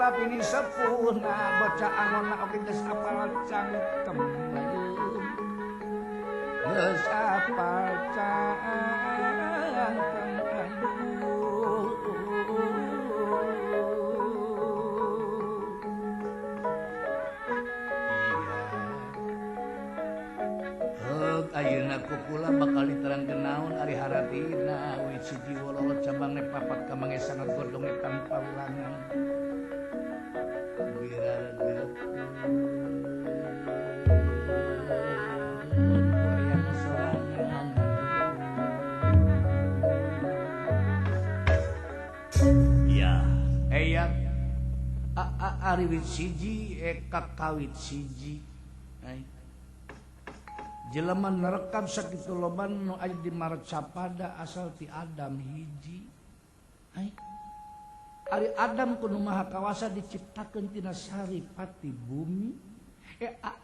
para pini sepuhna bocah angonna oge geus apal cangkem geus apal cangkem. Ayeuna kukula bakal diterangkeun naon ari haratina wit siji wololot cabang papat kamange sangat godonge tanpa wilangan ya eyak ari wit siji eka kawit siji jelema nerekam sakitu loban nu aya di Marcapada asal ti Adam hiji. Ai. Ari Adam ku nu maha kawasa diciptakeun tina saripati bumi.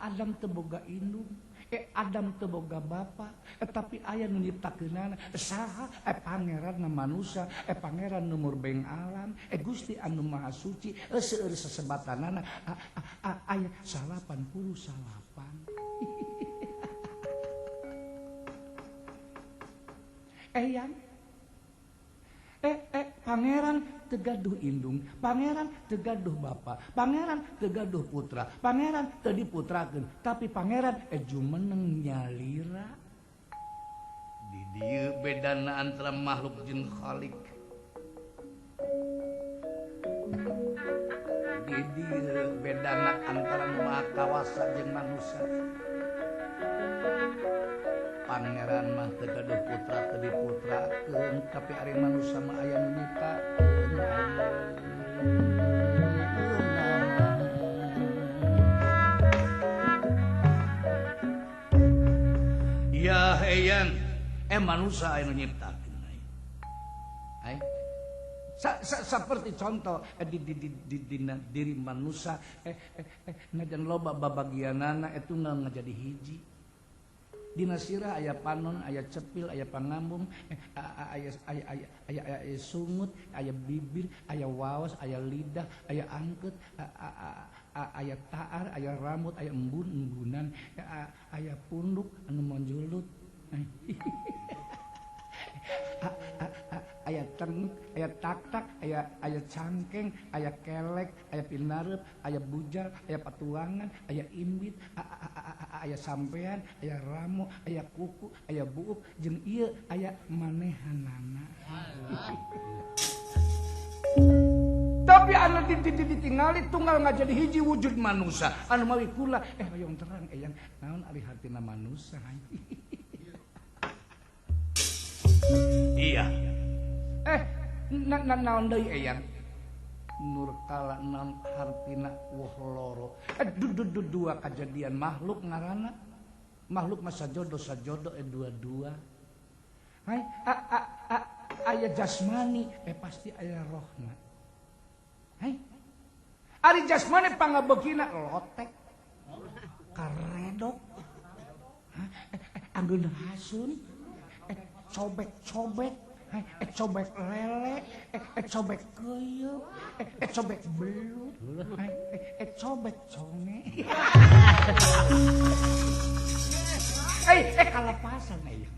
Adam teu boga indung, Adam teu boga bapa, tapi aya nu nyiptakeunana. Saha? Pangeran manusa, pangeran nu murbeng alam, Gusti anu maha suci, seueur sesebatanana aya 89. Eyang pangeran tegaduh indung, pangeran tegaduh bapa, pangeran tegaduh putra, pangeran teu diputrakeun, tapi pangeran jumeneng nyalira. Di dieu bedana antara makhluk jeung khalik. Di dieu bedana antara nu maha kawasa jeung manusia. Pangeran mah teu gaduh putra teu diputrakeun, tapi ari manusa mah aya nu nyiptakeun. Ya eyang, manusa aya nu nyiptakeun. Ai seperti contoh di diri manusa najan loba babagianana eta ngajadi hiji. Dina sirah aya panon, aya cepil, aya pangambung, aya aya sungut, aya bibir, aya waos, aya lidah, aya angket, aya taar, aya rambut, aya embun-embunan, aya punduk anu monjulut. Aya tengik, aya tak-tak, aya cangkeng, aya kelek, aya pinareup, aya bujal, aya patuangan, aya imbit, aya sampean, aya ramo, aya kuku, aya buuk, jeung ieu aya manehanana. Tapi anu ditingali tunggal ngajadi hiji wujud manusia. Anu mawi kula hoyong terang eyang naon ari hartina manusia. Iya. Naon deui eyang? Nur kala naon hartina woh loro. Dua kajadian makhluk ngaranna. Makhluk mah sajodo sajodo dua-dua. Hai aya jasmani pasti aya rohna. Hai. Ari jasmani pangabekina lotek. Karedok. Anggeun hasun. Cobek-cobek, cobek lele, cobek keyeup, cobek belut, cobek conge. Kalepasan aya.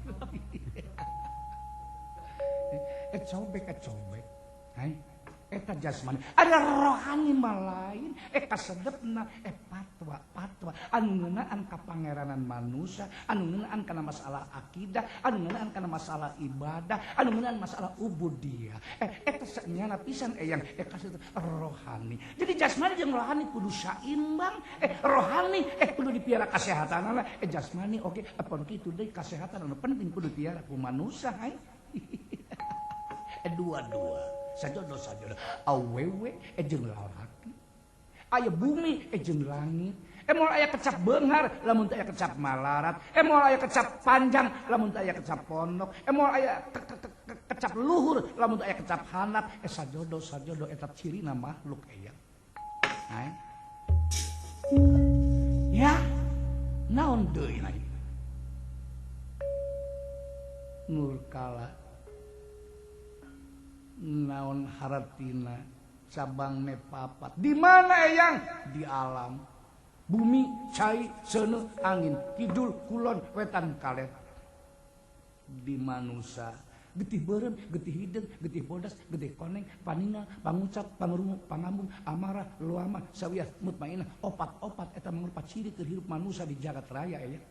Cobek, cobek. Eta jasmani. Ada rohani mah lain, kasedepna, patwa, patwa. Anu ngeunaan ka pangeranan manusia, anu ngeunaan kana masalah akidah, anu ngeunaan kana masalah ibadah, anu ngeunaan masalah ubudiyah. Eta sanyana pisan eyang, kasedep rohani. Jadi jasmani jeung rohani kudu saimbang, rohani kudu dipiara kasehatanana, jasmani oge apon kitu deui kasehatan anu penting kudu dipiara ku manusia hai. Dua-dua. Sajodo sajodo awewe jeung lalaki, aya bumi jeung langit, moal aya kecap beunghar lamun teu aya kecap malarat, moal aya kecap panjang lamun teu aya kecap pondok, moal aya kecap luhur lamun teu aya kecap handap, sajodo sajodo eta cirina makhluk aya. Ya naon deui nur kala naon haratina Cabang papat. Di mana eyang? Di alam. Bumi, cai, seuneu, angin, kidul, kulon, wetan, kaler. Di manusa. Getih beureum, getih hideung, getih bodas, getih koneng, paningal, pangucap, pangrungu, pangambung, amarah, luamah, sawiyah, mutmainah, opat-opat eta mangrupa ciri keur hirup manusa di jagat raya ya.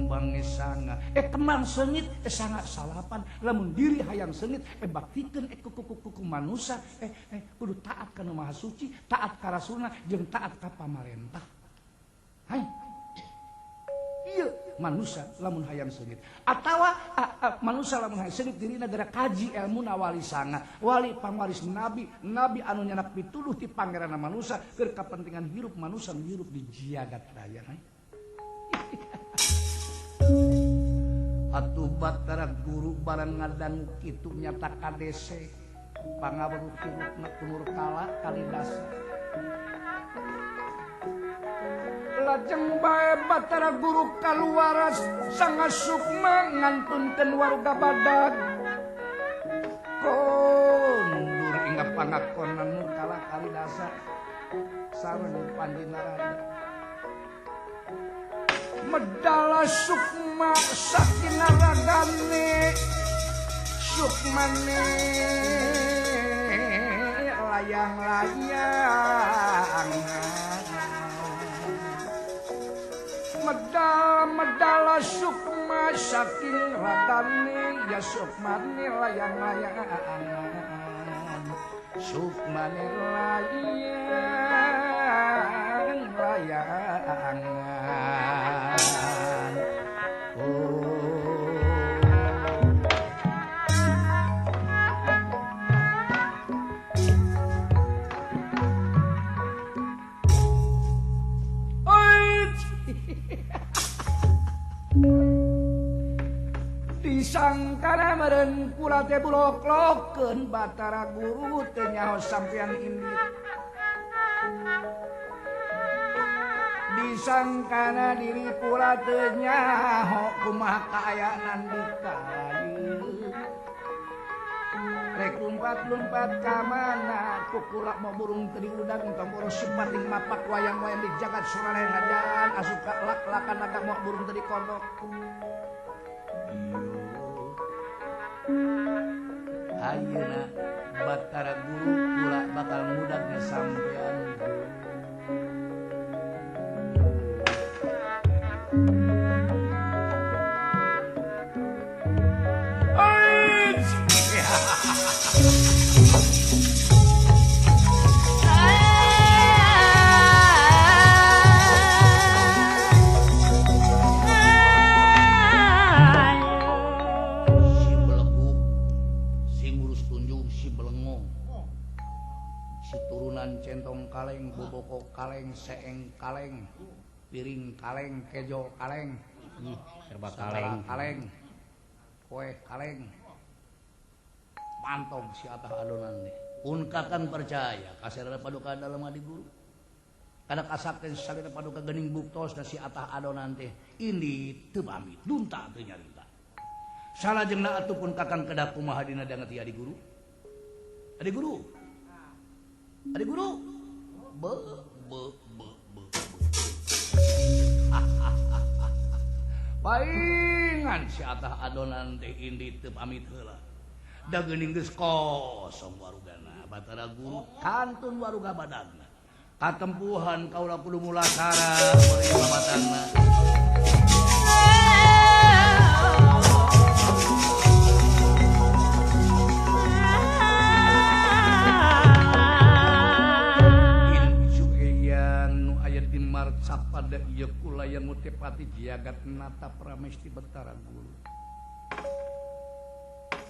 Bange sanga, kemang sengit, sanga salapan, lamun diri hayang sengit, baktikeun kuku manusa, kudu taat ka Nu Maha Suci, taat ka Rasulna, jeung taat ka pamarentah. Hai. Ieu manusa lamun hayang sengit atawa manusa lamun hayang sengit dirina gara kaji elmuna wali sanga, wali pangwaris nabi, nabi anu nyanak pituduh ti pangeranna manusa keur kapentingan hirup manusa nu hirup di jagat raya. Hai. Atuh Batara Guru barang ngadangu kitu nyata kadese pangaweruh hirupna ku Nurkala Kalidasa. Lajeng bae Batara Guru kaluaras sanga sukma ngantunkeun warga badag. Kondur inga pangakonan Nurkala Kalidasa sareng Panji Narada. Medala sukma sakinaragane sukmane layang-layang. Medala sukma saking ragane ya sukmane layang-layang. Sukmane layang-layang. Disangkana meureun kula teh bulok-lokeun Batara Guru teu nyaho sampeyan indit. Disangkana diri kula teu nyaho kumaha kaayaan di kayu. Rek lumpat-lumpat ka mana kukula mau burung teu diudag entong boros supating mapak wayang-wayang di jagat suralaya ngajan asup ka lak-lakan naga mau burung teu dikodok. Ayeuna Batara Guru kula bakal mudagna sampean. Centong kaleng, boboko kaleng, seeng kaleng, piring kaleng, kejo kaleng, serba kaleng, kaleng, kue kaleng, mantong si atah adonan nih. Pun kakang percaya kasirana paduka dalam adi guru. Kada kasakten salira paduka gening buktos na si atah adonan teh ini teu pamit, dunta teu nyarita. Salajengna atuh pun kakang kedah kumaha dina danget adi guru. Adi guru. Adi guru. Be be be be. Paingan si atah adonan teh indi teu pamit heula. Da geuning geus kosong warugana Batara Guru kantun waruga badagna. Katempuhan kaula kudu mulasara bari babatangna. Pada ieu kula yang ngutipati jagat nata pramesti Batara Guru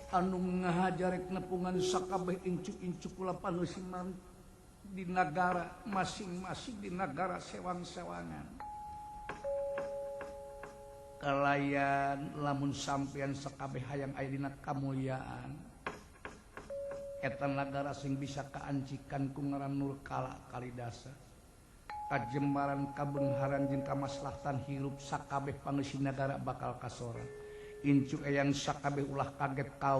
anu ngahajarek nepungan sakabeh incu-incu kula panusiman di nagara masing-masing di nagara sewang-sewangan kalayan lamun sampean sakabeh hayang aya dina kamulyaan eta nagara sing bisa kaancikan ku ngaran Nurkala Kalidasa kajembaran kabeungharan jeung kamaslahatan hirup sakabeh pangeusi nagara bakal kasora. Incu eyang sakabeh ulah kaget kau